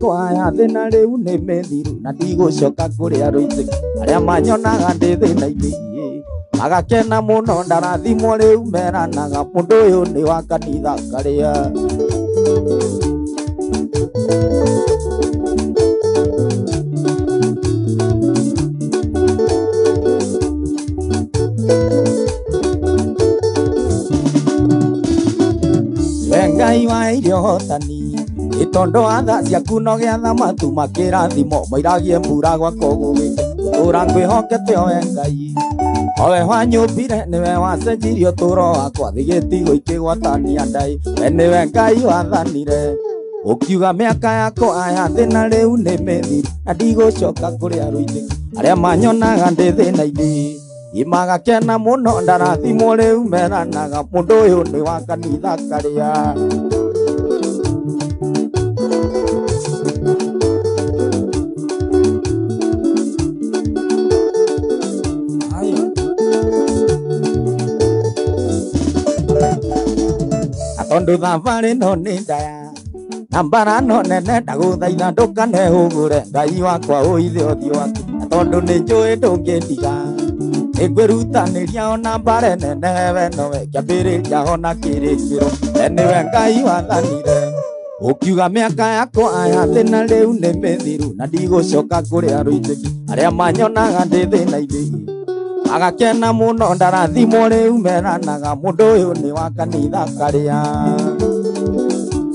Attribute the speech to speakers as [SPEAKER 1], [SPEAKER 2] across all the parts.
[SPEAKER 1] Kwaya thĩna rĩu nĩ mĩthiru na ndigũcoka kũrĩa rũitĩki arĩa manyonaga ndĩ thĩna-inĩ magakena mũno ndarathimwo rĩu meranaga mũndũ ũyũ nĩ wa kanitha karĩa. We Ngai wa irio hotani itondo atha ciaku no gĩatha matu makĩrathimo mairagie mbura gwakwa gũgĩte tũra ngwĩhokete owe Ngai owe wanyũmbire nĩwe wacenjirie ũtũũro wakwa thĩ gĩtigo ikĩgwatania ndai we nĩwe Ngai wathanire ũkiuga mĩaka yakwa ya thĩna rĩu nĩ mĩthiru na ndigũcoka kũrĩa rũitĩki arĩa manyonaga ndĩ thĩna-inĩ imagakena mũno ndarathimwo rĩu meranaga mũndũ ũyũ nĩ wa kanitha karĩa. Tondu thabarĩ no nĩ ndaya na mbara no nene ndagũthaitha ndũkanehũgũre Ngai wakwa ũithe ũthiũ waku na tondũ nĩ njũĩ ndũngĩndiga nĩngwĩrutanĩria ona mbare nene we nowe kĩambĩrĩria ona kĩrĩkĩro we nĩwe Ngai wathanire ũkiuga mĩaka yakwa ya thĩna rĩu nĩ mĩthiru na ndigũcoka kũrĩa rũitĩki arĩa manyonaga ndĩ thĩna-inĩ agakena mũno ndarathimwo rĩu meranaga mũndũ ũyũ nĩ wa kanitha karĩa.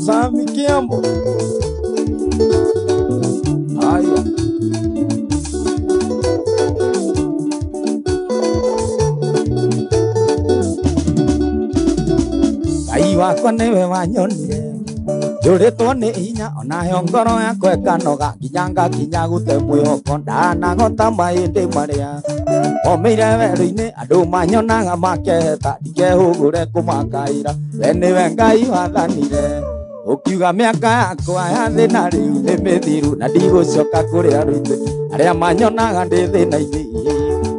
[SPEAKER 2] Sami Kiambo. Haya.
[SPEAKER 1] Ngai wakwa nĩwe wanyonire njũrĩtwo nĩ hinya onayo ngoro yakwa ĩkanoga nginya ngakinya gũte mwĩhoko ndanagota mahĩndĩ marĩa omĩire werũ-inĩ andũ manyonaga makeheta ndikehũgũre kũmakaĩra we nĩwe Ngai wathanire ũkiuga mĩaka yakwa ya thĩna rĩu nĩ mĩthiru na ndigũcoka kũrĩa rũitĩki arĩa manyonaga ndĩ thĩna-inĩ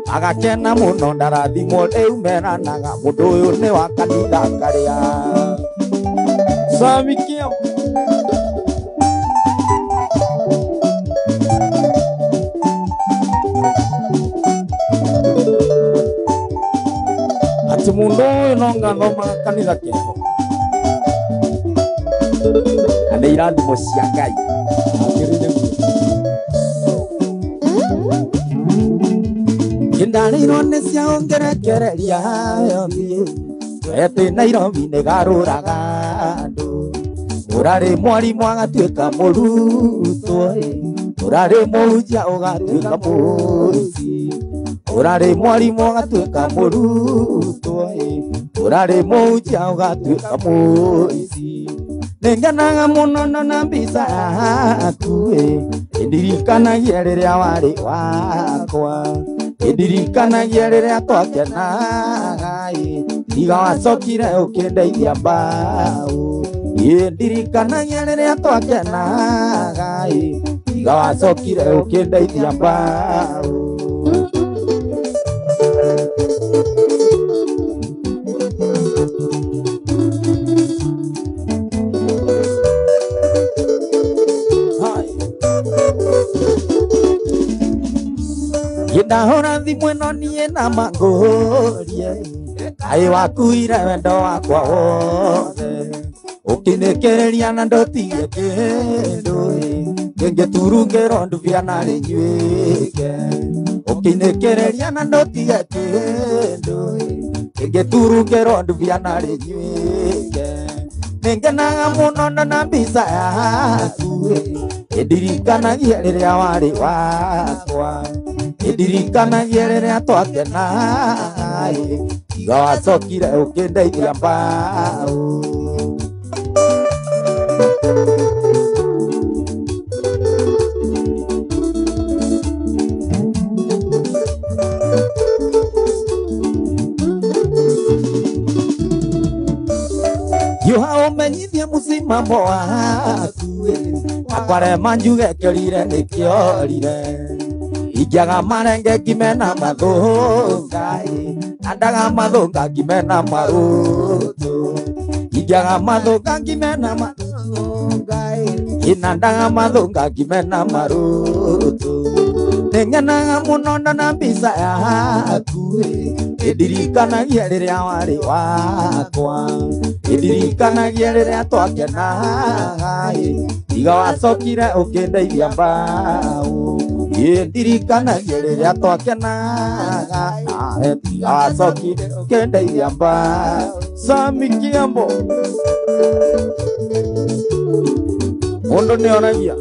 [SPEAKER 1] magakena mũno ndarathimwo rĩu meranaga mũndũ ũyũ nĩ wa kanitha karĩa.
[SPEAKER 2] Sami Kiambo. Ati mundu ũyũ no ngathomaga kanitha keho
[SPEAKER 1] na nĩ irathimo cia Ngai.
[SPEAKER 2] Akĩrĩ nĩguo.
[SPEAKER 1] Ndarĩirwo nĩ cia ũngerekereria yothiĩ wetĩ Nairobi nĩgarũraga andũ ũrarĩ mwarimũ agatuĩka mũrutwo ũrarĩ mũhunjia ũgatuĩka mũici ũrarĩ mwarimũ agatuĩka mũrutwo ũrarĩ mũhunjia ũgatuĩka mũici nĩngenaga mũno ndona mbica yaku ĩndirikanagia rĩrĩa warĩ wakwa ĩndirikanagia rĩrĩa twakenaga tiga wacokire ũkĩndeithia mbaũ ĩndirikanagia rĩrĩa twakenaga tiga wacokire ũkĩndeithia mbaũ. Ndahũra thimũ ĩno niĩ na mangũrie Ngai wakuire wendo wakwa wothe ũkĩnĩkĩrĩria na ndũtige kĩndũ kĩngĩturungĩrwo ndubia na rĩnywĩke ũkĩnĩkĩrĩria na ndũtige kĩndũ kĩngĩturungĩrwo ndubia na rĩnywĩke nĩngenaga mũno ndona mbica yaku ĩndirikanagia rĩrĩa warĩ wakwa ĩndirikanagia rĩrĩa twakenaga tiga wacokire ũkĩndeithia mbaũ. Hiũha ũmenyithie mũcimamo waku akwarema njuge kĩorire nĩkĩorire ingĩaga marenge ngime na mathũnga andaga mathũnga ngime na marũtũ ingĩaga mathũnga ngime na Inandaga mathunga ngimena marutu nĩngenaga mũno ndona mbica yaku ĩndirikanagia rĩrĩa warĩ wakwa ĩndirikanagia rĩrĩa twakenaga tiga wacokire ũkĩndeithia mbaũ ĩndirikanagia rĩrĩa twakenaga tiga wacokire ũkĩndeithia mbaũ. Sami Kiambo mundu nĩonagia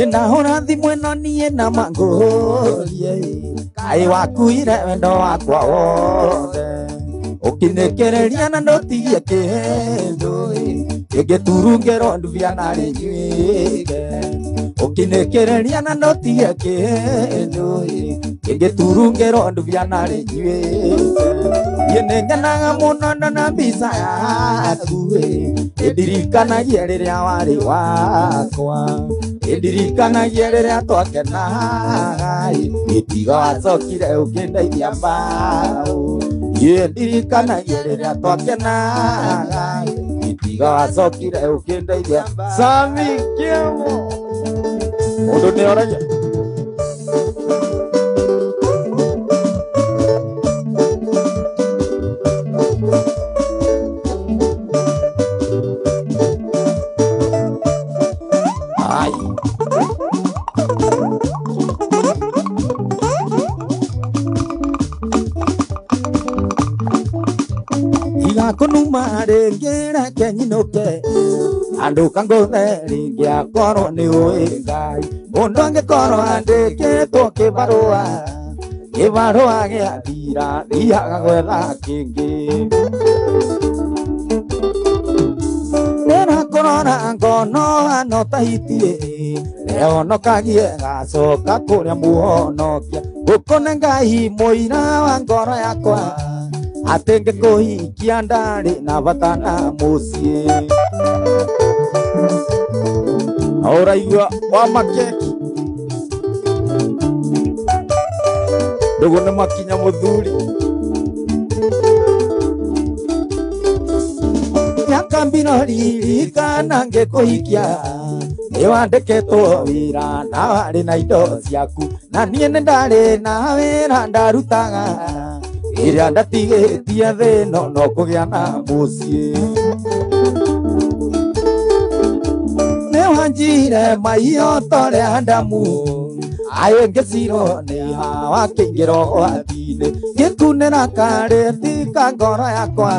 [SPEAKER 1] ndahũra thimũ ĩno niĩ na mangũrie kaĩ wakuire wendo wakwa wothe ũkĩnĩkĩrĩria na ndũtigie kĩndũ ĩngĩturungĩrwo ndubia narĩ njuĩke ũkĩnĩkĩrĩria na ndũtigie kĩndũ ĩngĩturungĩrwo ndubia narĩ njuĩke niĩ nĩngenaga mũno ndona mbica yaku ĩndirikanagia rĩrĩa warĩ wakwa ĩndirikanagia rĩrĩa twakenaga ĩtiga wacokire ũkĩndeithia mbaũ ĩndirikanagia rĩrĩa twakenaga ĩtiga wacokire ũkĩndeithia. Sami Kiambo mũndũ nĩoragia kunuma rĩngĩ reke nyinũke andũ kangũthe rĩngĩ akorwo nĩ ũĩ Ngai mũndũ angĩkorwo andĩkĩtwo kĩbarũa kĩbarũa gĩa thira thiaga gwetha kĩngĩ ndĩrakũrora ngono hano ta hiti rehonokagie gacoka kũrĩa mũhonokia ngũkũne Ngai mũira wa ngoro yakwa atĩ ngĩkũhikia ndarĩ na bata na mũciĩ na ũraigua wa makeki ndũgũ nĩ makinya mũthuri mĩaka mbino ririkana ngĩkũhikia nĩwandĩkĩtwo wĩra na warĩ na indo ciaku na niĩ nĩ ndarĩ na wĩra ndarutaga ĩrĩa ndatigĩtie thĩno no kũgĩa na mũciĩ nĩwanjire maiyo ta ũrĩa Adamu ayũ ngĩcirwo nĩ Hawa kĩingĩra ũgwati-inĩ ngĩkunĩra karĩti ka ngoro yakwa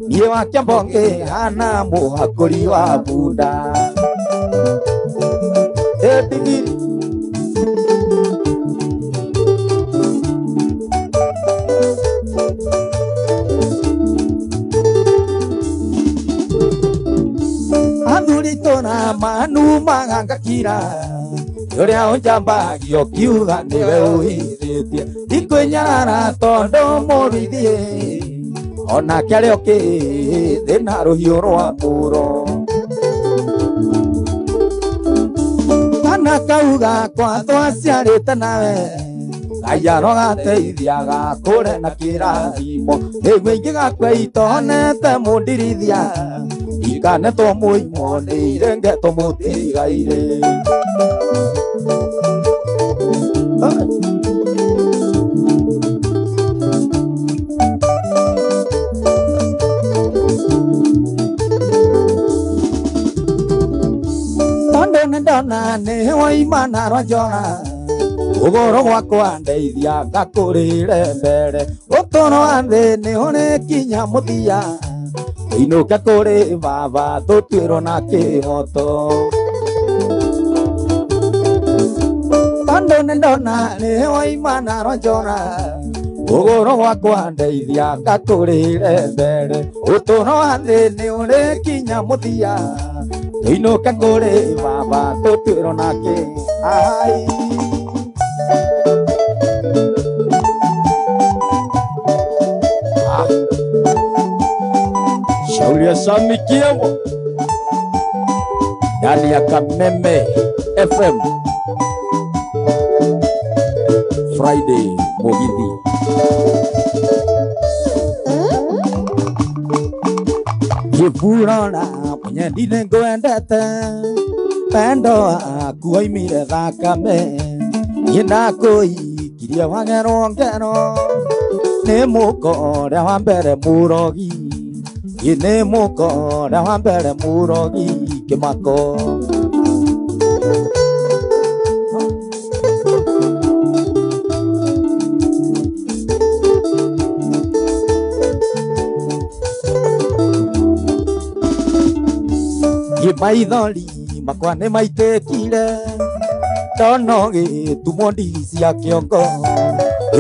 [SPEAKER 1] niĩ wa Kĩambo ngĩhana mũhakũri wa bunda ĩndigiri athuri tũra manumaga ngakira ũrĩa ũnjambagio kiuga nĩwe ũhithĩtie ndikwĩnyarara tondũ mũrũithie onake arĩ okĩthĩ na rũhiũ rwa mũro kana kau gakwa twaciarĩte nawe Ngai arogateithia gakũre na kĩrathimo nĩguo ingĩgakua itonete mũndirithia ikanetwo mũimo nĩ irengetwo mũtigaire. Tondũ nĩndona nĩwaima na rwa njora ũgũrũ gwakwa ndeithia ngakũrĩre mbere ũtũũro wa thĩ nĩ ũrĩ kinya mũthia tũinũke kũrĩ baba tũtuĩrwo na kĩhoto tondũ nĩndona nĩwaima na rwa njora ũgũrũ gwakwa ndeithia ngakũrĩre mbere ũtũũro wa thĩ nĩ ũrĩ kinya mũthia tũinũke kũrĩ baba tũtuĩrwo na kĩ ai. Shauri ya Sami Kiambo ndani ya Kameme FM Friday Mugithi. Gĩburora mwenyendi nĩngwendete pendo waku waimire thakame niĩ ndakũikirie wagerwo ngero nĩ mũko ũrĩa wa mbere mũrogi ĩ nĩ mũko ũrĩa wa mbere mũrogi kĩmako. Maithori makwa nĩ maitĩkire tono gĩtumwo ndigi cia kĩongo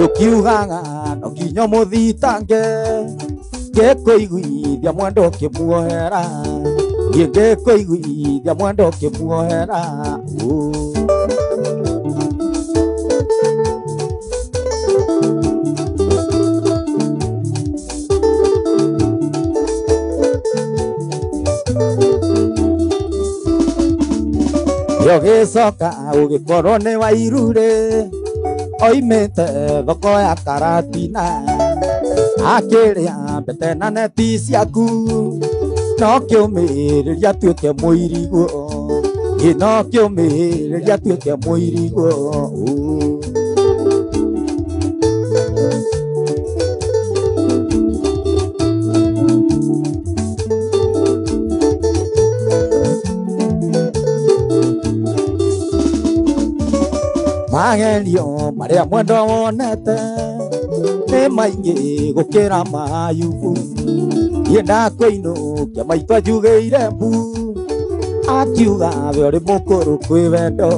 [SPEAKER 1] ũkiugaga no nginya mũthitange ngĩkũiguithia mwendo ũkĩmuohera ngĩkũiguithia mwendo ũkĩmuohera. Ũgĩcoka ũgĩkorwo nĩ wairure oimĩte thoko ya Karatina akĩrĩa mbete na neti ciaku no kĩũmĩrĩria atuĩke mũirigwo ĩ no kĩũmĩrĩria atuĩke mũirigwo. Magerio marĩa mwendo wonete nĩ maingĩ gũkĩra mayubu niĩ ndakũinũkia maitũ anjugĩire mbu akiuga we ũrĩ mũkũrũ kwĩ wendo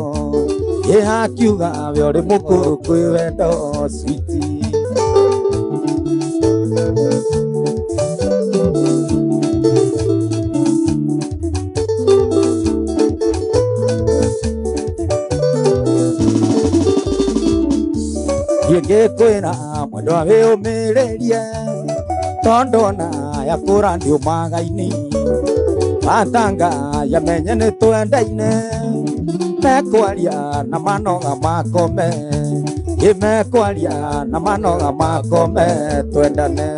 [SPEAKER 1] ĩ akiuga we ũrĩ mũkũrũ kwĩ wendo sweetie. Ngĩkwĩra mwendwa wĩũmĩrĩrie tondũ ona yakũra ndiũmagainĩ matanga yamenye nĩ twendaine mekwaria na manoga makome ĩ mekwaria na manoga makome twendane.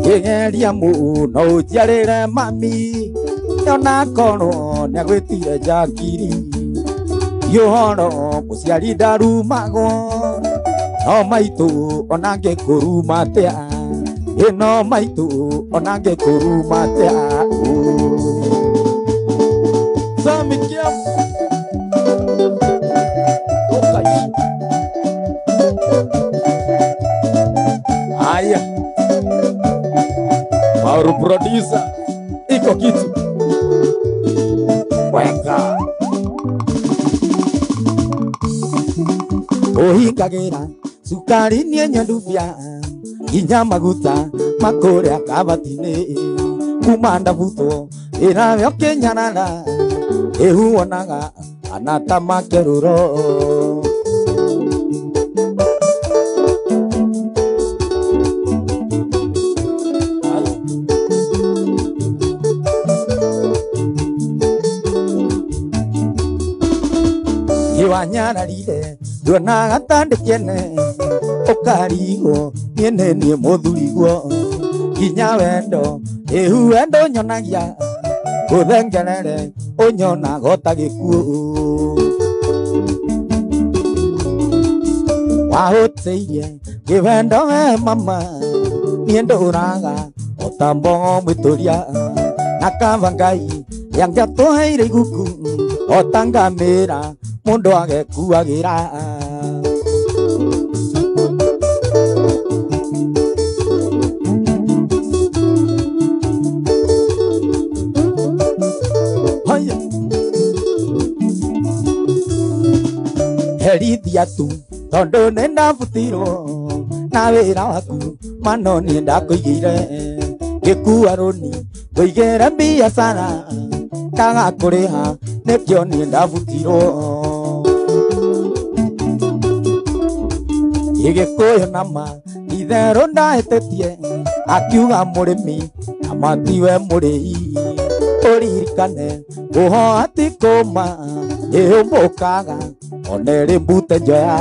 [SPEAKER 1] Ngĩgeria mũno ũnjiarĩre mami onakorwo nĩagwĩtire njakiri ti ũhoro mũciari ndarumagwo no maitũ ona ngĩkũruma atĩa ĩ no maitũ ona ngĩkũruma atĩa.
[SPEAKER 2] Sami Kiam. Aya. Mauru producer iko kitu weka
[SPEAKER 1] ũhingagĩra cukari niĩ nyendubia nginya maguta makũrĩa kabati-inĩ kuma ndabutwo ĩrawe ũkĩnyarara ĩhuonaga anata makerũro. Wanyararire nduonaga ta ndĩkene ũkarigwo niĩ nĩ niĩ mũthurigwo nginya wendo ĩhu wendo nyonagia ũthengerere ũnyonaga ota gĩkuũ wahũtĩirie kĩwendo we mama niĩ ndũraga ota mbogo mwĩtũria na kaba Ngai yangĩatũheire iguku ota ngamĩra mundu agekuagira.
[SPEAKER 2] Haya.
[SPEAKER 1] Herithia tu tondu nĩ ndabutirwo na wĩra waku mano niĩ ndakũigĩire ngĩkua rũni ngũigĩre biacara ndaga kũrĩha nĩkĩo niĩ ndabutirwo. Gĩgĩkũyũ nama Itherũ ndahĩtĩtie akiuga mũrĩmi na matiwe mũrĩi ũririkane ũhoa ti kũma ĩũmbũkaga ona ĩrĩ mbute njoya.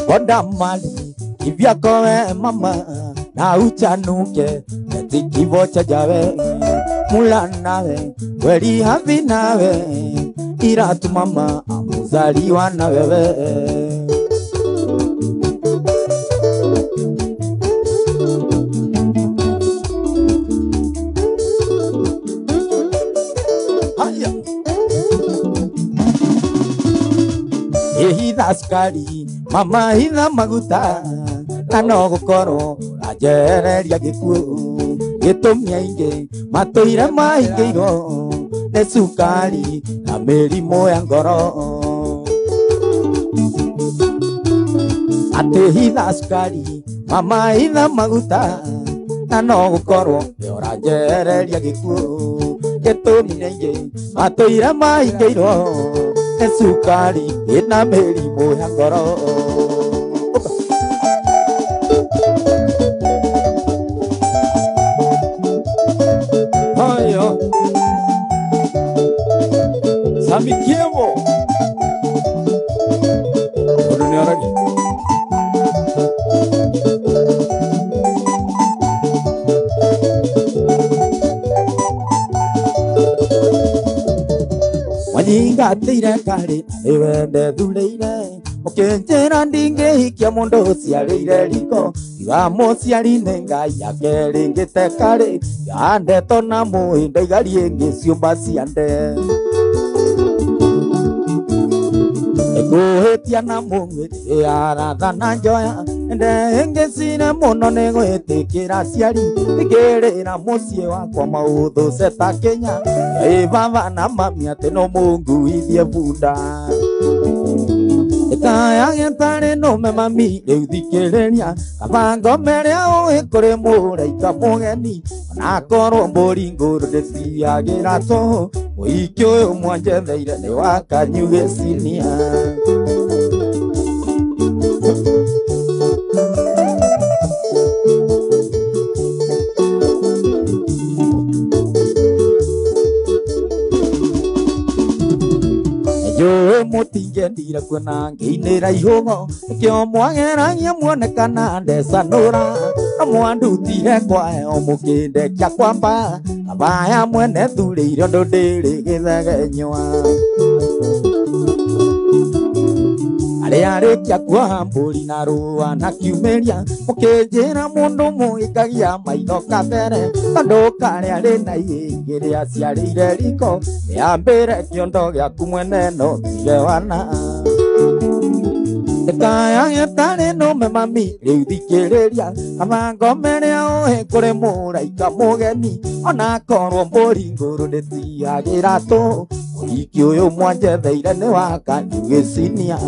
[SPEAKER 1] Bonda mali ivyako we mama na uchanuke eti kivo cha jawe mula nawe kweli havi nawe ila tu mama amuzaliwa na wewe. Haya Ihitha sukari mama hitha maguta na no gukorwo ũranjereria gĩkuũ gĩtũmi aingĩ matũire maingĩirwo nĩ cukari na mĩrimũ ya ngoro. Atĩ hitha sukari mama hitha maguta na no gukorwo ũranjereria gĩkuũ gĩtũmi aingĩ matũire maingĩirwo nĩ cukari na mĩrimũ ya ngoro.
[SPEAKER 2] Hayo Sami Kiemo Undu nĩ oragi
[SPEAKER 1] Wanyingatĩire karĩ na nĩwe ndethurĩire ũkĩnjĩra ndingĩhikia mũndũ ũciarĩire riko tiga mũciari nĩ Ngai ake rĩngĩte karĩ ya ndeto na mũhĩndo igarie ngĩciũmba cia nde Ngũhĩtia na mũng'ĩti aratha na njoya nde ĩngĩcine mũno nĩ gwĩtĩkĩra aciari ngĩrĩra mũciĩ wakwa maũthũ ceta Kenya ĩ baba na mami atĩ no mũnguithie bunda Ĩkaya gĩtarĩ nũme mami rĩu thikĩrĩria kaba ngomeria ũĩ kũrĩ mũraika mũgeni onakorwo mbũri ngũrũ ndĩciagĩra tũhũ mũhiki ũyũ mwanjetheire nĩ wa kanyu gĩcinia. Njũĩ mũtingendire kuona ngĩinĩra ihũgo nĩkĩo mwageragia muone kana ndecanũra no mwandutire kwayo mũkĩndekia kwamba kabaya mwene thurĩire ũndũ ndĩrĩ gĩthegenywa. Arĩa arĩkia kuoha mbũri na rũa na kiumĩria mũkĩnjĩra mũndũ mũgĩkagia maitho kabere tondũ karĩa rĩ na ihĩngĩ rĩaciarĩire riko rĩambĩre kĩondo gĩaku mwene no tige wana. Ĩkaya gĩtarĩ nũme mami rĩu thikĩrĩria kaba ngomeria ũĩ kũrĩ mũraika mũgeni onakorwo mbũri ngũrũ ndĩtiagĩra tũhũ mũhiki ũyũ mwanjetheire nĩ wa kanyu gĩcinia.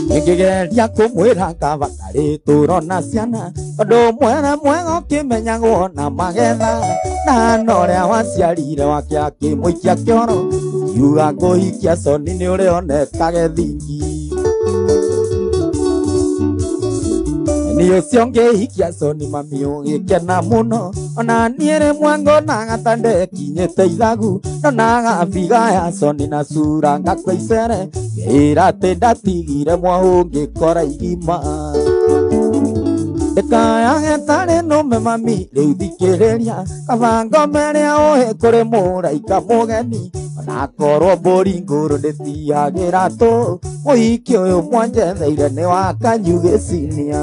[SPEAKER 1] Ngĩgeria kũmwĩra kaba karĩ tũrona ciana tondũ mwere mwega ũkĩmenyagwo na magetha na ũrĩa waciarire wake akĩmũikia kĩoro kiuga ngũhikia Soni nĩ ũrĩonekage thingi. Nĩ ũcio ngĩhikia Soni mami ũgĩkena mũno ona niĩ rĩmwe ngonaga ta ndekinyĩte ithagu ndonaga biga ya Soni na cura ngakua icere ngĩĩra atĩ ndatigire mwahũ ngĩkora igima. Ĩkaya gĩtarĩ nũme mami rĩu thikĩrĩria kaba ngomeria ũĩ kũrĩ mũraika mũgeni onakorwo mbũri ngũrũ ndĩtiagĩra tũhũ mũhiki ũyũ mwanjetheire nĩ wa kanyu gĩcinia.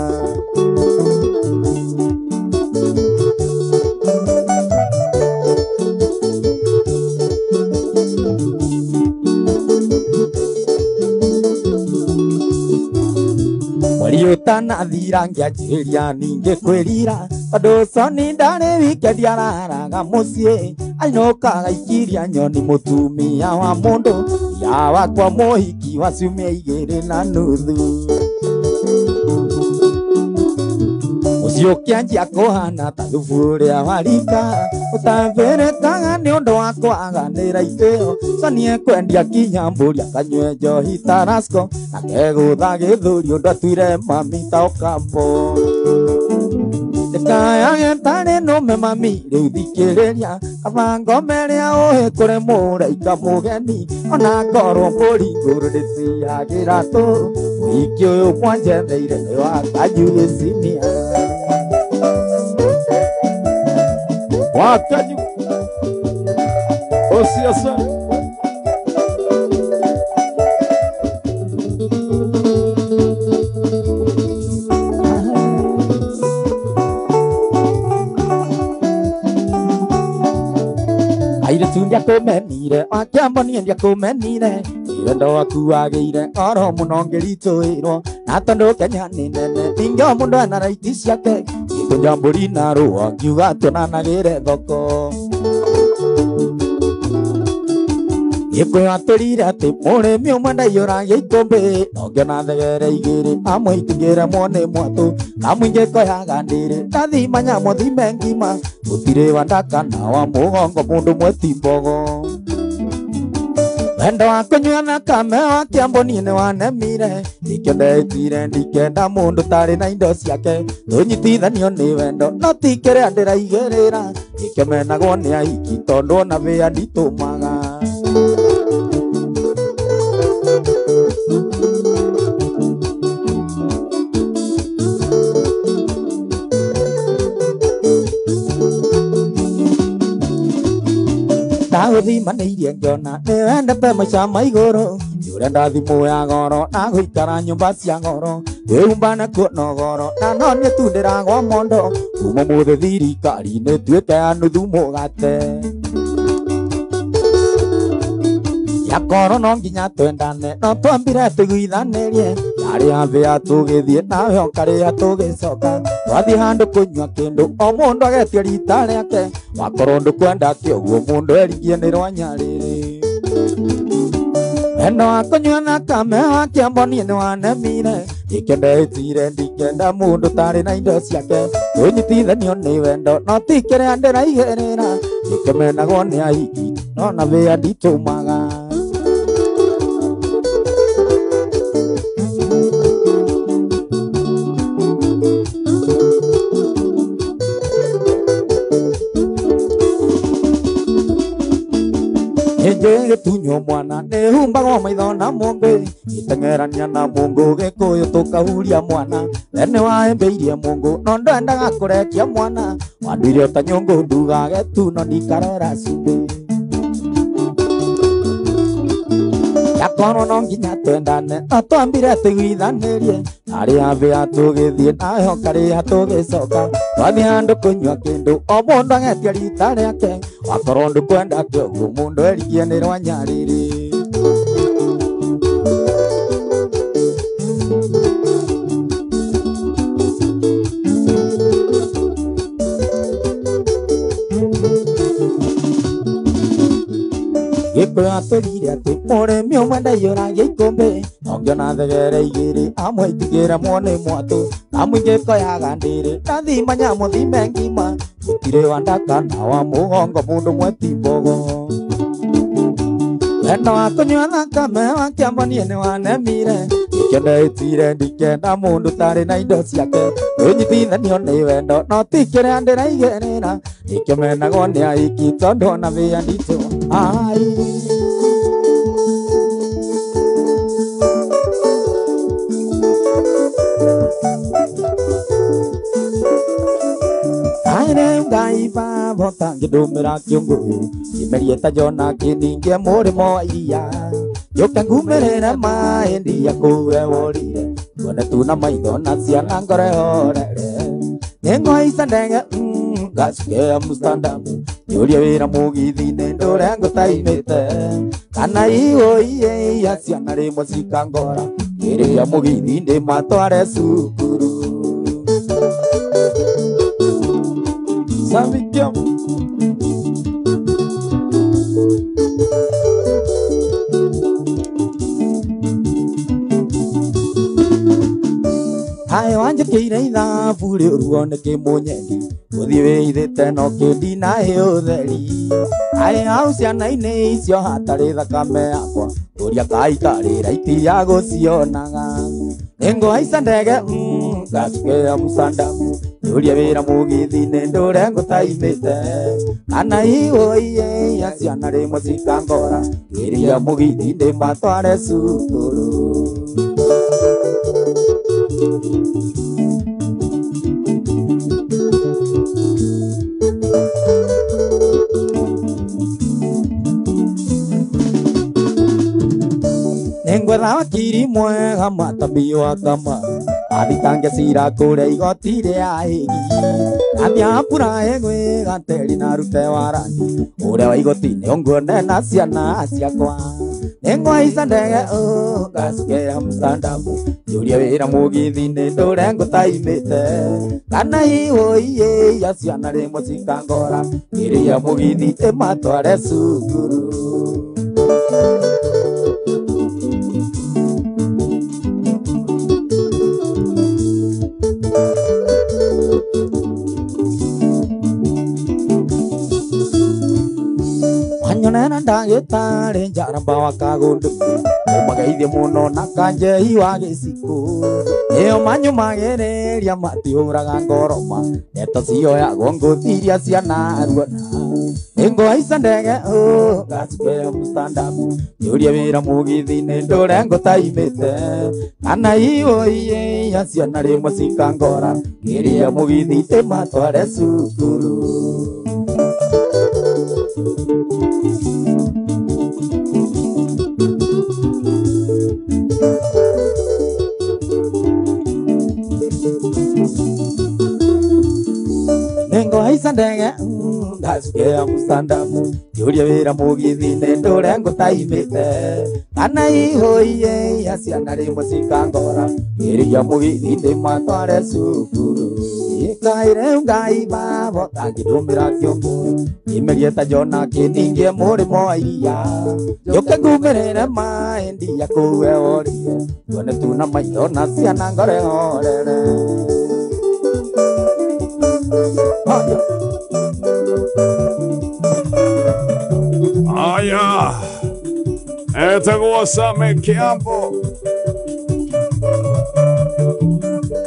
[SPEAKER 1] Mweri ũtanathira ngĩanjĩrĩria ningĩ kwĩrira Tondũ Soni ndarĩ wikendi araraga mũciĩ ainũkaga ikiria nyoni mũtumia wa mũndũ ya wakwa mũhiki wa ciumia igĩrĩ na nuthu. Mũciĩ ũkĩanjia kũhana ta thubu ũrĩa wa rika ũtambĩrĩkaga nĩ ũndũ wa kwaganĩra itĩo. Soni ekwendia nginya mbũri akanyue njohi ta Rasco na kegũtha gĩthũri ũndũ atuire mami ta Ocampo. Ndĩkayage ntarĩ nũme mami rĩu thikĩrĩria kaba ngome rĩa ũhĩ kũrĩ mũraika mũgeni ona ngorwo mbũri ngũrũ ndĩciagĩra tũ mũhiki ũyũ mwanjetheire nĩ wa Kanyugĩ Senior.
[SPEAKER 2] Wa Kanyu Osiasa.
[SPEAKER 1] Airĩtu ndiakũmenire wakĩambo niĩ ndiakũmenire wendo waku wagĩire oro mũno ngĩritũhĩrwo na tondũ Kenya nĩ nene ningĩ o mũndũ ena raiti ciake gĩkũnja mbũri na rũa ngiuga tuonanagĩre thoko. Gĩkũyũ atũrire atĩ mũrĩmi ũmwe ndaiyũragia ikũmbĩ no ngĩona thegere igĩrĩ amwe itingĩremwo nĩ mwatũ kamũingĩ koyaga ndĩrĩ ndathima nyamũ thime ngima gũtirĩ wa ndaka na wa mũgongo mũndũ mweti mbogo. Wendo wa kũnyua thakame wa Kĩambo niĩ nĩ wanemire nĩkĩo ndetire ndikenda mũndũ tarĩ na indo ciake tũnyitithanio nĩ wendo no ti kĩrĩa ndĩraigĩrĩra nĩkĩo menagwo nĩ ahiki tondũ ona wĩa nditũmaga. Ndagũthimanĩirie ngĩona nĩwendete maica ma igũrũ nĩũrenda thimũ ya goro na gũikara nyũmba cia goro wĩhumba na kuona goro na no niĩ tu ndĩragwa mondo kuma ũmũthĩ thirikari nĩtuĩke ya nuthu mũgate. Yakorwo no nginya twendane no twambire tũiguithanĩrie ndarĩ thĩa tũgĩthiĩ nawe ũkarĩa tũgĩcoka twathiĩ handũ kũnyua kĩndũ o mũndũ agetia rita rĩake wakorwo ndũkwenda kĩoguo mũndũ erigie nĩ rwanyarĩrĩ. Wendo wa kũnyua thakame wa Kĩambo niĩ nĩ wanemire nĩkĩo ndetire ndikenda mũndũ tarĩ na indo ciake tũnyitithanio nĩ wendo no ti kĩrĩa ndĩraigĩrĩra nĩkĩo menagwo nĩ ahiki no na wĩa nditũmaga. Nĩnjũĩ gĩtunywo mwana nĩhumbagwo maitho na mũngĩ gĩteng'erania na mũngũ gĩkũyũ tũkahuria mwana we nĩwahĩmbĩirie mũngũ no ndwendaga kũrekia mwana wanduire ta nyũngũ ndugage tu no ndikarera cumbĩ. Yakorwo no nginya twendane no twambire tũiguithanĩrie harĩa thĩa tũgĩthiĩ nawe ũkarĩa tũgĩcoka twathiĩ handũ kũnyua kĩndũ o mũndũ agetia rita rĩake wakorwo ndũkwenda kĩoguo mũndũ erigie nĩ rwanyarĩrĩ. Gĩkũyũ atũrire atĩ mũrĩmi ũmwe ndaiyũragia ikũmbĩ no ngĩona thegere igĩrĩ amwe itingĩremwo nĩ mwatũ kamũingĩ koyaga ndĩrĩ ndathima nyamũ thime ngima gũtirĩ wa ndaka na wa mũgongo mũndũ mweti mbogo. Wendo wa kũnyua thakame wa Kĩambo niĩ nĩ wanemire nĩkĩo ndetire ndikenda mũndũ tarĩ na indo ciake tũnyitithanio nĩ wendo no ti kĩrĩa ndĩraigĩrĩra nĩkĩo menagwo nĩ ahiki tondũ ona wĩa nditũ ai. Aire Ngai baba ngĩndũmĩra kĩũngũyũ kĩmerie ta Jona kĩningie mũrĩmo wa iria Njoka ngumĩrĩre maĩ ndia kũwe worire Tuone tu na maitho na ciana ngoro ĩhorere Nĩngũhaica ndege ngacuke Amsterdam Njũrie wĩra mũgithi-inĩ ndũre ngũtaimĩte Kana iũiĩ ciana rĩmwe cikangora Ngĩrĩria mũgithi ndĩmatware cukuru.
[SPEAKER 2] Sami Kiambo.
[SPEAKER 1] Aĩ wanjĩkĩire ithabu rĩũru one kĩmũnyendi gũthiĩ wĩithĩte no kĩndina ũtheri aĩ hau ciana-inĩ icio hatarĩ thakame yakwa ũria kaikarĩra itia gũcionaga nĩngũhaica ndege ngacuke Amsterdam njũrie wĩra mũgithi-inĩ ndũre ngũtaimĩte kana iũiye ciana rĩmwe cikangora ngĩria mũgithi ndĩmatware cukuru. Nĩngwetha wakiri mwega matambi wa kama athitange cira kũrĩa igoti rĩa Hague nathiĩ apuraĩ gwĩ gateri na rute warani ũrĩa wa igoti nĩũnguone na ciana ciakwa nĩngũhaica ndege ngacuke Amsterdam njũrie wĩra mũgithi-inĩ ndũre ngũtaimĩte kana iũiye ciana rĩmwe cikangora ngĩrĩa mũgithi ndĩmatware cukuru. Wanyonera ndagĩtarĩ njaramba wa Kagundu ũmageithie mũno na kanjei wa gĩcikũ ĩyo manyũmagĩrĩria matihũraga ngoroma ndeto cioyagwo ngũthiria ciana ruona nĩngũhaica ndege ngacuke Amsterdam njũrie wĩra mũgithi-inĩ ndũre ngũtaimĩte kana iũiye ciana rĩmwe cikangora ngĩria mũgithi ndĩmatware cukuru. Nĩngũhaica ndege ngacuke Amsterdam njũrie wĩra mũgithi-inĩ ndũre ngũtaimĩte kana iũiye ciana rĩmwe cikangora ngĩria mũgithi ndĩmatware cukuru ĩkaĩre Ngai baba tangĩndũmĩra kĩũngũ kĩmerie ta Jona kĩningie mũrĩmo wa iria njũke ngumĩrĩre maĩ ndia kũu eorie tuone tu na maitho na ciana ngore horere.
[SPEAKER 2] Aya, etagwo Sami Kiambo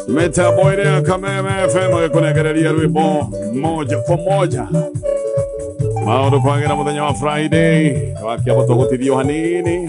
[SPEAKER 2] mitambo ĩrĩa Kameme FM ĩkũnengereria rwĩmbo moja kwa moja maũndũ kwagĩra mũthenya wa Friday wa Kiambo tũgũtithio hanini.